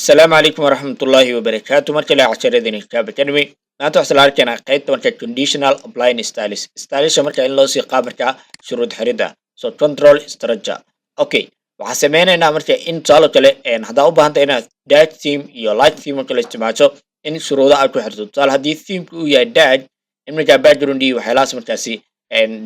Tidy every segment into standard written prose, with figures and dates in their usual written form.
Asalaamu calaykum waraxmatullaahi wabarakaatu. Marka le casharadani Kitaab Academy, maanta waxaa la arkaynaa qaybta marka conditional applying styles, stylisha marka in loo sii qaab marka shuruud xirida. So control structure, okay, waxaa sameynaynaa marka in tusaale kale haddaa u baahanta inaad dark theme iyo light theme marka la isticmaasho, in shuruudo aad ku xirto. Tusaale, haddii themeka uu yahay dark, in markaa background iyo waxyaalahaas markaasi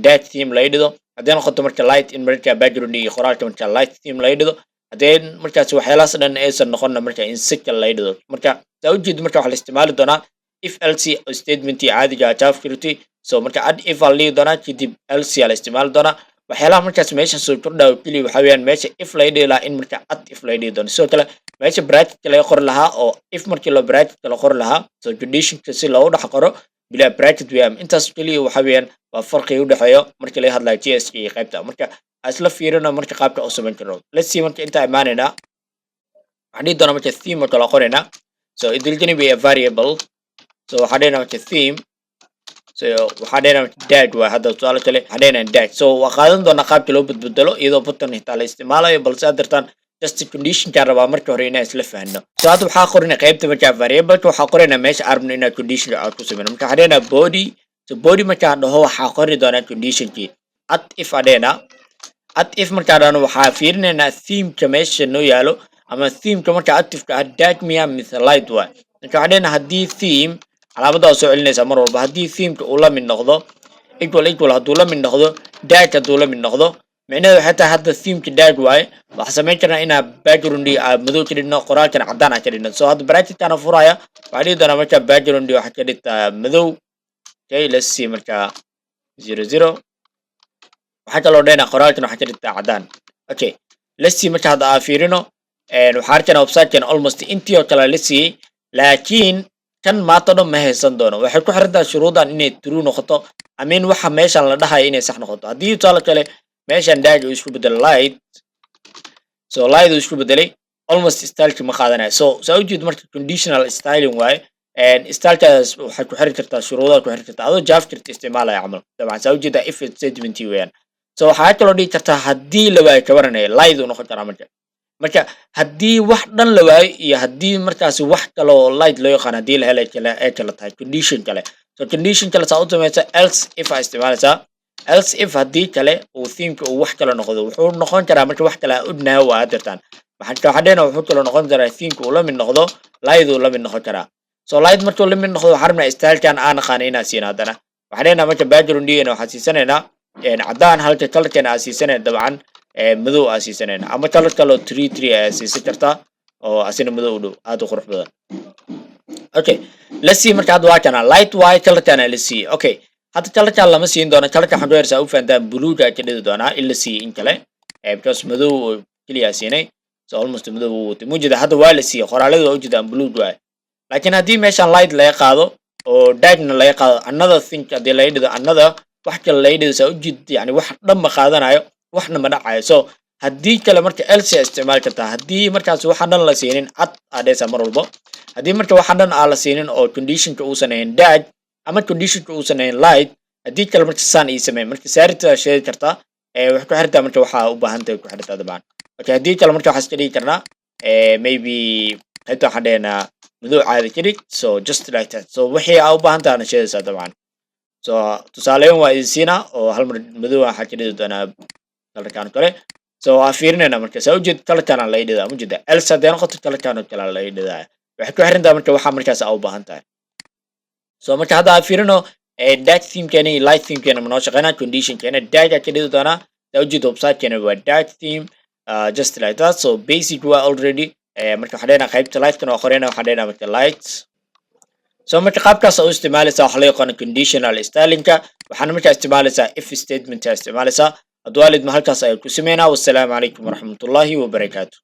dark theme laga dhido. Haddii noqoto marka light, in markaa background iyo qoraalka marka light theme laga dhido. Haddii markaasi waxyaalahaas dhan aysan noqonna, marka in si kale laga dhido. Marka saa ujeedo, marka waxaa la isticmaali doonaa if else statement caadiga JavaScript. So marka add if aa la dhihi doonaa, kadib else aa la isticmaali doonaa. Waxyaalaha markaas meesha soo kordhaa oo keliya waxaa weeyaan meesha if laga dhihi lahaa, in marka at if laga dhihi doono. Sidoo kale meesha bracketka laga qori lahaa oo if markii loo bracketka la qori lahaa, so conditionka si loogu dhex qoro bilaa bracket weeyaan. Intaas keliya waxaa weeyaan waa farqiga u dhexeeyo marka laga hadlayo JS iyo qaybta. Marka isla fiirino marka qaabka u samayn karno. Let's see. Marka intaa imaanaynaa, waxaan dhihi doonaa marka theme marka la qoraynaa. So it will gonna be a variable. So waxaan dhihinaa marka theme. So waxaan dhihinaa marka dark waa hadda. Tusaale kale waxaan dhihinaa dark. So waa qaadan doonaa qaabka loo bedbedelo iyadoo button xitaa la isticmaalayo, balse aad dartaan just conditionkaan rabaa marka hore inaan isla fahno. So hadda waxaa qorinaa qaybta marka variableka, waxaa qoraynaa meesha arabno inaa conditionka aad ku sameyno. Marka waxaan dhihinaa body. So body markaan dhaho, waxaa qori doonaa conditionkii at if aa dhihinaa. At if markaan dhahno, waxaa fiirinaynaa themeka meesha noo yaalo ama themeka marka activeka ah, dark miya mise light waay. Marka waxaan dhihinaa haddii theme, calaamadda waa soo celinaysaa mar walba, haddii themeka uu la mid noqdo equal equal, hadduu la mid noqdo dark, hadduu la mid noqdo, micnaheedu waxay tahay hadda themeka dark waaye. Waxaa samayn karnaa inaa background aa madow ka dhigno, qoraalkan caddaan aan ka dhigno. So hadda bracketkaana furaya, waxaa dhihi doonaa marka background waxaa ka dhigtaa madow. Okay, let's see. Marka zero zero, waxaa kaloo dhehnaa qoraalkan waxaa ka dhigtaa caddaan. Okay, let's see. Marka hadda aa fiirino, waxaa arkaynaa websitekan almost intii oo kale la siiyey, laakiin kan maanta dhan ma haysan doono. Waxay ku xiran tahay shuruudan inay true noqoto amin waxa meeshan la dhahayo inay sax noqoto. Haddii tusaale kale meeshan dark uu isku bedelo light, so light uu isku bedelay, almost styleki ma qaadanayo. So saa ujeed, marka conditional styling waaye. Stylekaas waxay ku xiri kartaa shuruudaha, ku xiri kartaa adoo JavaScript isticmaalaya camal dabcan. Saa ujeeda, if statement weeyaan. So waxaa kaloo dhigi kartaa haddii la waayo kabaranaya, light uu noqon karaa. Marka haddii wax dhan la waayo iyo haddii markaasi wax kale oo light loo yaqaan haddii la helay kale ay kala tahay condition kale. So condition kale saa u samaysa, else if aa isticmaalaysaa. Else if, haddii kale uu themeka uu wax kale noqdo, wuxuu noqon karaa marka wax kale aa ognahay waa hadirtaan. Waxaa dhehna wuxuu kaloo noqon karaa themeka uu la mid noqdo light uu la mid noqon karaa. So light markuu la mid noqdo, waxaan rabnaa stylekan aan naqaana inaan siino. Haddana waxaan dhehnaa marka background waxaan siisanaynaa caddaan, halka colorkeena aan siisanayna dabcan madow aan siisanayna, ama color kaloo three three ayaa siisan kartaa oo asina madow u dhow, aad u qurux badan. Okay, let's see. Marka hadda waa kana light waaye, colorkana la siiyey. Okay, hadda colorkan lama siin doono. Colorka waxaan ku hersaa u fahantaan buluuga ka dhigi doonaa in la siiyey in kale, because madow oo keliya siinay. So almost madow uu watay mujida. Hadda waa la siiyey, qoraalada waa ujeedaan, buluug waaye. Laakiin haddii meeshan light laga qaado oo darkna laga qaado, another thing haddii laga dhido, another wax kale laga dhido, saa ujeed, yani wax dhan ma qaadanayo, waxna ma dhacayo. So haddii kale marka else isticmaali kartaa. Haddii markaas waxaan dhan la siinin, at aa dhehaysaa mar walbo. Haddii marka waxaan dhan aa la siinin oo conditionka uusan ahayn dark ama conditionka uusan ahayn light, haddii kale marka saan ii sameyn. Marka saarita sheegi kartaa, waxay ku xirtaa marka waxaa u baahan tahay ku xirtaa dabcan. Okay, haddii kale marka waxaa iska dhigi karnaa maybe qaybta waxaan dhehaynaa madow caadi ka dhig. So just like that. So wixii aa u baahan tahana sheegaysaa dabcan. So tusaaleyn waa idin siinaa oo hal mar madow waxaa ka dhigi doonaa colorkan kale. So waa fiirinayna marka. Saa ujeed, colorkan laga dhidaa mujeeda. Else haddii noqoto, colorkan oo kale laga dhidaa. Waxay ku xiran tahay marka waxaa markaas aa u baahan tahay. So marka hadda aan fiirino dark theme-keena iyo light theme-keena ma noo shaqeynaa. Condition-keena dark aa ka dhigi doonaa. Saa ujeeda, website-keena waa dark theme, just like that. So basic waa already. Marka waxaan dhehnaa qaybta light-kana waa qoreyna, waxaan dhehnaa marka light. So marka qaabkaas u isticmaalaysaa waxa loo yaqaano conditional stylingka. Waxaana markaa isticmaalaysaa if statement aa isticmaalaysaa. Hadduu waalidma halkaas ayay ku sameynaa. Wassalaamu calaykum waraxmatullaahi wabarakaatu.